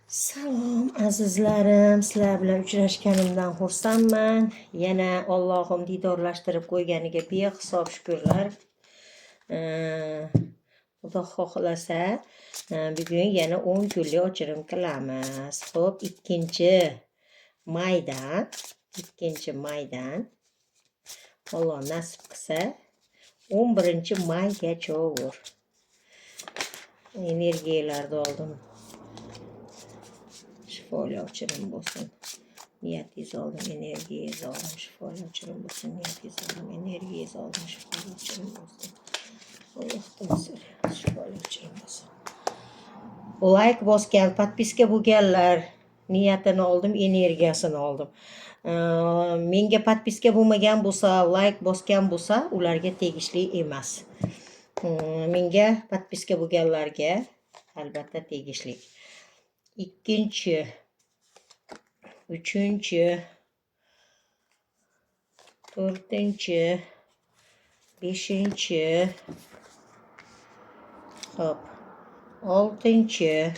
Salom azizlarim, sizlar bilan uchrashganimdan xursandman. Yana Allohim diydorlashtirib qo'yganiga behisob shukrlar. Xudo xohlasa, bugun yana 10 kunlik ochirim qilamiz. Xo'p, 2 maydan, 2 maydan Alloh nasib qilsa 11 maygacha energiyalarni oldim. Shifoli ochirim bo'lsin. Niyatingizni oldim, energiyangizni oldim, shifoli ochirim bo'lsin. Niyatingizni oldim, energiyangizni oldim, shifoli ochirim bo'lsin. Allohdan so'raymiz, shifoli ochirim bo'lsin. Layk bosgan, подписка bo'lganlar niyatini oldim, energiyasini oldim. Menga подписка bo'lmagan bo'lsa, layk bosgan bo'lsa, ularga tegishli emas. Menga подписка bo'lganlarga albatta tegishli. 2, 3, 4, 5, xo'p, 6,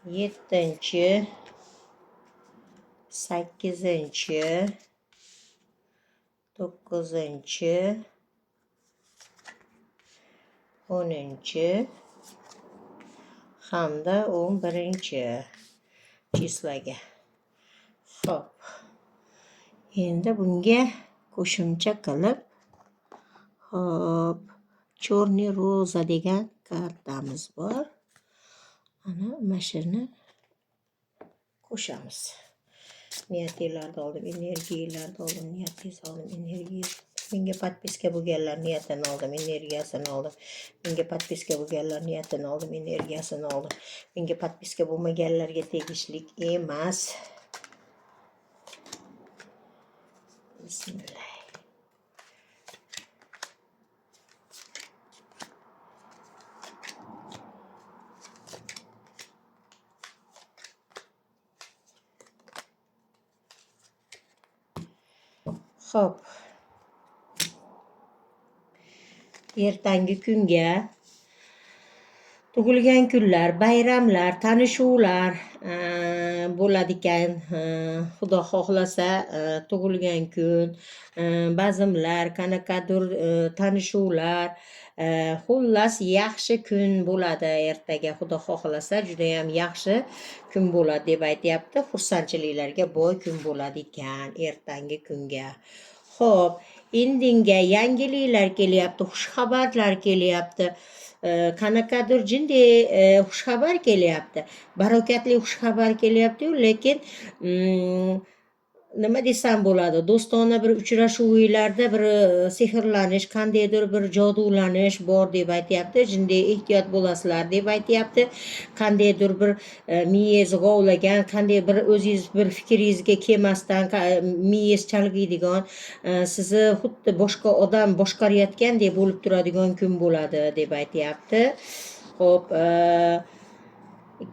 7, 8, 9, 10 hamda 11 число ga. Xo'p. Endi bunga qo'shimcha qilib, xo'p, Черный роза degan kartamiz bor. Ana mana shuni qo'shamiz. Niyatinglarni oldim, energiyalarni oldim, niyatingizni oldim, energiya. Menga подписка bo'lganlar niyatini oldim, energiyasini oldim. Menga подписка bo'lganlar niyatini oldim, energiyasini oldim. Menga подписка bo'lmaganlarga tegishli emas. Bismillah. Xo'p. Ertangi kunga tug'ilgan kunlar, bayramlar, tanishuvlar bo'ladi ekan. Xudo xohlasa, tug'ilgan kun, bazmlar, qanaqadir tanishuvlar, xullas yaxshi kun bo'ladi ertaga. Xudo xohlasa, judayam yaxshi kun bo'ladi deb aytyapti. Xursandchiliklarga boy kun bo'ladi ekan ertangi kunga. Xo'p, indinga yangiliklar kelyapti, xushxabarlar kelyapti. Qanaqadir jinday xushxabar kelyapti. Barakatli xushxabar kelyapti-yu, lekin nima desam bo'ladi, do'stona bir uchrashuvlarda bir sehrlanish, qandaydir bir jodulanish bor deb aytyapti. Jinday ehtiyot bo'lasizlar deb aytyapti. Qandaydir bir miyangiz g'ovlagan, qanday bir o'zingiz bir fikringizga kelmasdan miyangiz chalg'iydigan, sizni xuddi boshqa odam boshqarayotgandek bo'lib turadigan kun bo'ladi deb aytyapti. Xo'p,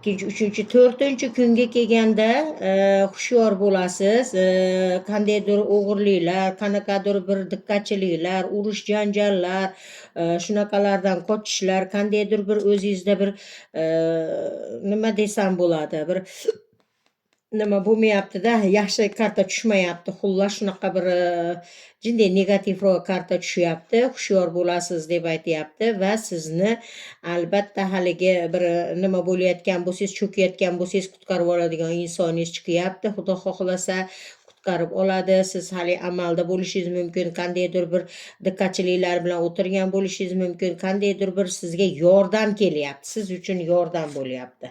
2, 3, 4 kunga kelganda hushyor bo'lasiz. Qandaydir o'g'irliklar, qanaqadir bir diqqatchiliklar, urush janjallar, shunaqalardan qochishlar, qandaydir bir o'zingizda bir nima desam bo'ladi, bir nima bo'lmayapti-da, yaxshi karta tushmayapti. Xullas shunaqa bir jinday negativroq karta tushyapti. Hushyor bo'lasiz deb aytyapti va sizni albatta haligi bir nima bo'layotgan bo'lsangiz, cho'kayotgan bo'lsangiz, qutqarib oladigan insoningiz chiqyapti. Xudo xohlasa qutqarib oladi. Siz hali amalda bo'lishingiz mumkin, qandaydir bir diqqatchiliklar bilan o'tirgan bo'lishingiz mumkin, qandaydir bir sizga yordam kelyapti. Siz uchun yordam bo'lyapti.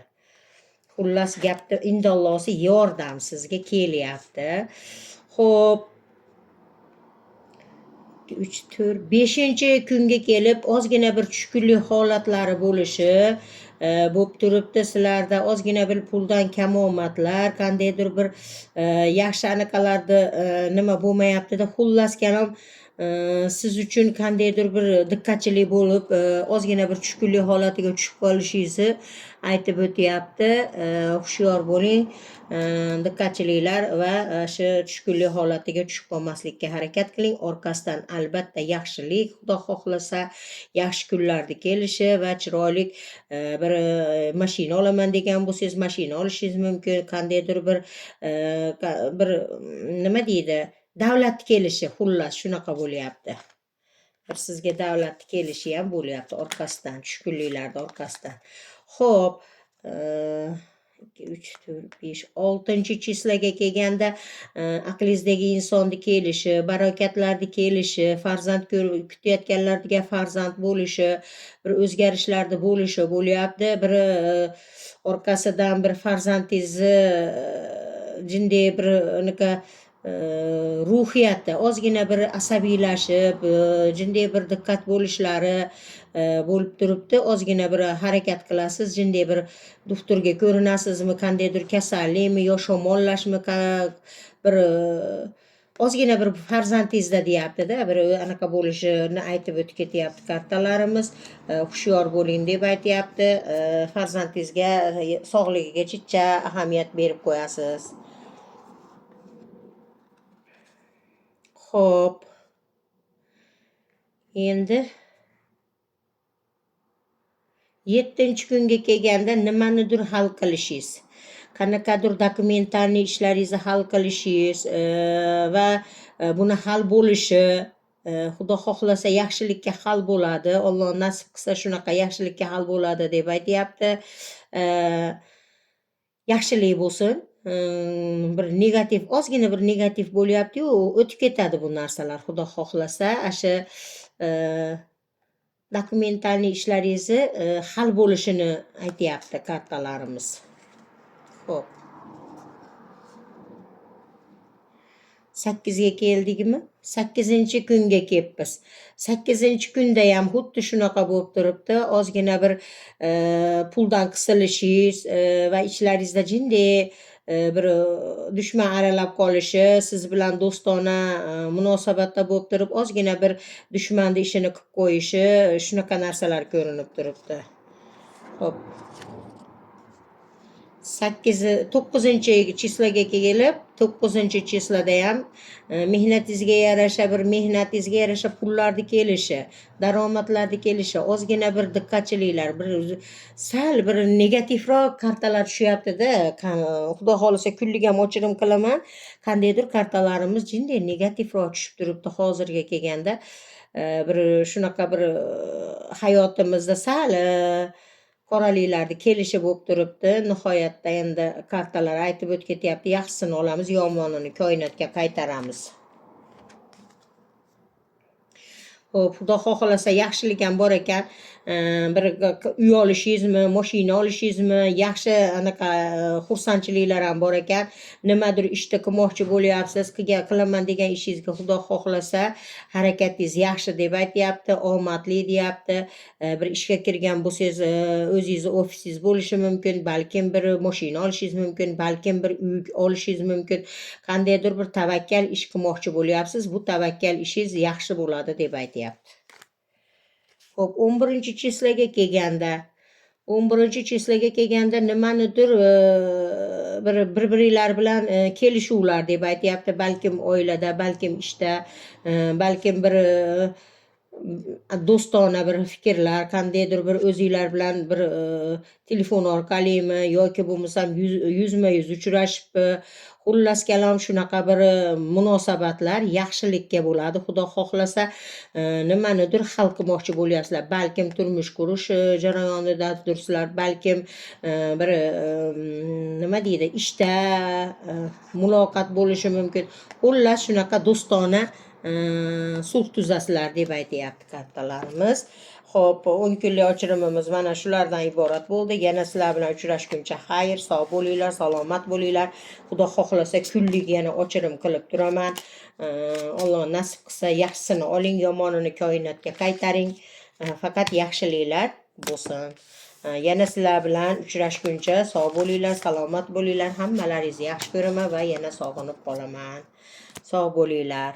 Xullas gapni indallosi yordam sizga kelyapti. Xo'p. 3, 4, 5 kunga kelib ozgina bir tushkunlik holatlari bo'lishi bo'lib turibdi sizlarda. Ozgina bir puldan kamomadlar, qandaydir bir yaxshi anaqalarda nima bo'lmayapti-da. Xullas kalom, Siz uchun qandaydir bir diqqatchilik bo'lib, ozgina bir tushkunlik holatiga tushib qolishingizni aytib o'tyapti. Hushyor bo'ling, diqqatchiliklar va shu tushkunlik holatiga tushib qolmaslikka harakat qiling. Orqasidan albatta yaxshilik, Xudo xohlasa, yaxshi kunlarni kelishi va chiroyli bir mashina olaman degan bo'lsangiz, mashina olishingiz mumkin. Qandaydir bir bir nima deydi, davlat kelishi, xullas shunaqa bo'lyapti. Bir sizga davlatni kelishi ham bo'lyapti orqasidan, tushkunliklarni orqasidan. Xo'p, 2, 3, 4, 5, 6-число ga kelganda aqlingizdagi insonni kelishi, barakatlarni kelishi, farzand kutayotganlarga farzand bo'lishi, bir o'zgarishlarni bo'lishi bo'lyapti. Bir orqasidan bir farzandingizni jinday bir anaqa ruhiyati ozgina bir asabiylashib, jinday bir diqqat bo'lishlari bo'lib turibdi. Ozgina bir harakat qilasiz, jinday bir doktorga ko'rinasizmi, qandaydir kasallikmi yo shamollashmi, bir ozgina bir farzandingizda deyapti-da, bir anaqa bo'lishini aytib o'tib ketyapti kartalarimiz. Hushyor bo'ling deb aytyapti. Farzandingizga sog'ligiga chicha ahamiyat berib qo'yasiz. Xo'p. Endi 7-kunga kelganda nimanidir hal qilishingiz, qanaqadir dokumentalniy ishlaringizni hal qilishingiz va buni hal bo'lishi, Xudo xohlasa yaxshilikka hal bo'ladi. Alloh nasib qilsa shunaqa yaxshilikka hal bo'ladi deb aytyapti. Yaxshilik bo'lsin. Bir negativ, ozgina bir negativ bo'lyapti-yu, o'tib ketadi bu narsalar, Xudo xohlasa. Ashu dokumentalniy ishlaringizni hal bo'lishini aytyapti kartalarimiz. Xo'p. 8ga keldikmi? 8-kunga kelibmiz. 8-kunda ham xuddi shunaqa bo'lib turibdi. Ozgina bir puldan qisilishingiz va ichlaringizda jinday bir dushman aralab qolishi, siz bilan do'stona munosabatda bo'lib turib, ozgina bir dushmanni ishini qilib qo'yishi, shunaqa narsalar ko'rinib turibdi. Xo'p. 9-число ga kelib, 9-число da ham mehnatingizga yarasha bir mehnatingizga yarasha pullarni kelishi, daromadlarni kelishi, ozgina bir diqqatchiliklar, bir sal bir negativroq kartalar tushyapti-da. Xudo xohlasa kunlik ham ochirim qilaman. Qandaydir kartalarimiz jinday negativroq tushib turibdi hozirga kelganda. Bir shunaqa bir hayotimizda sal qoraliklarni kelishi bo'lib turibdi. Nihoyatda endi kartalar aytib o'tib ketyapti. Yaxshisini olamiz, yomonini koinotga qaytaramiz. Xo'p, Xudo xohlasa yaxshilik ham bor ekan. Bir uy olishingizmi, mashina olishingizmi, yaxshi anaqa xursandchiliklar ham bor ekan. Nimadir ishda qilmoqchi bo'lyapsiz, qilaman degan ishingizga Xudo xohlasa harakatingiz yaxshi deb aytyapti, omadli deyapti. Bir ishga kirgan bo'lsangiz, o'zingizni ofisingiz bo'lishi mumkin, balkim bir mashina olishingiz mumkin, balkim bir uy olishingiz mumkin. Qandaydir bir tavakkal ish qilmoqchi bo'lyapsiz, bu tavakkal ishingiz yaxshi bo'ladi deb aytyapti. Xo'p, 11-число ga kelganda, 11-число ga kelganda nimanidir bir bir-biringlar bilan kelishuvlar deb aytyapti. Balkim oilada, balkim ishda, balkim bir do'stona bir fikrlar, qandaydir bir o'zinglar bilan bir telefon orqalimi yoki bo'lmasam yuzma-yuz uchrashibmi, xullas kalom shunaqa bir munosabatlar yaxshilikka bo'ladi. Xudo xohlasa nimanidir hal qilmoqchi bo'lyapsizlar. Balkim turmush qurish jarayonidadirsilar, balkim bir nima deydi, ishda muloqot bo'lishi mumkin. Xullas shunaqa do'stona sulh tuzasizlar deb aytyapti kartalarimiz. Xo'p, 10 kunlik ochirimimiz mana shulardan iborat bo'ldi. Yana sizlar bilan uchrashguncha xayr, sog' bo'linglar, salomat bo'linglar. Xudo xohlasa kunlik yana ochirim qilib turaman. Alloh nasib qilsa yaxshisini oling, yomonini koinotga qaytaring. Faqat yaxshiliklar bo'lsin. Yana sizlar bilan uchrashguncha sog' bo'linglar, salomat bo'linglar. Hammalaringizni yaxshi ko'raman va yana sog'inib qolaman. Sog' bo'linglar.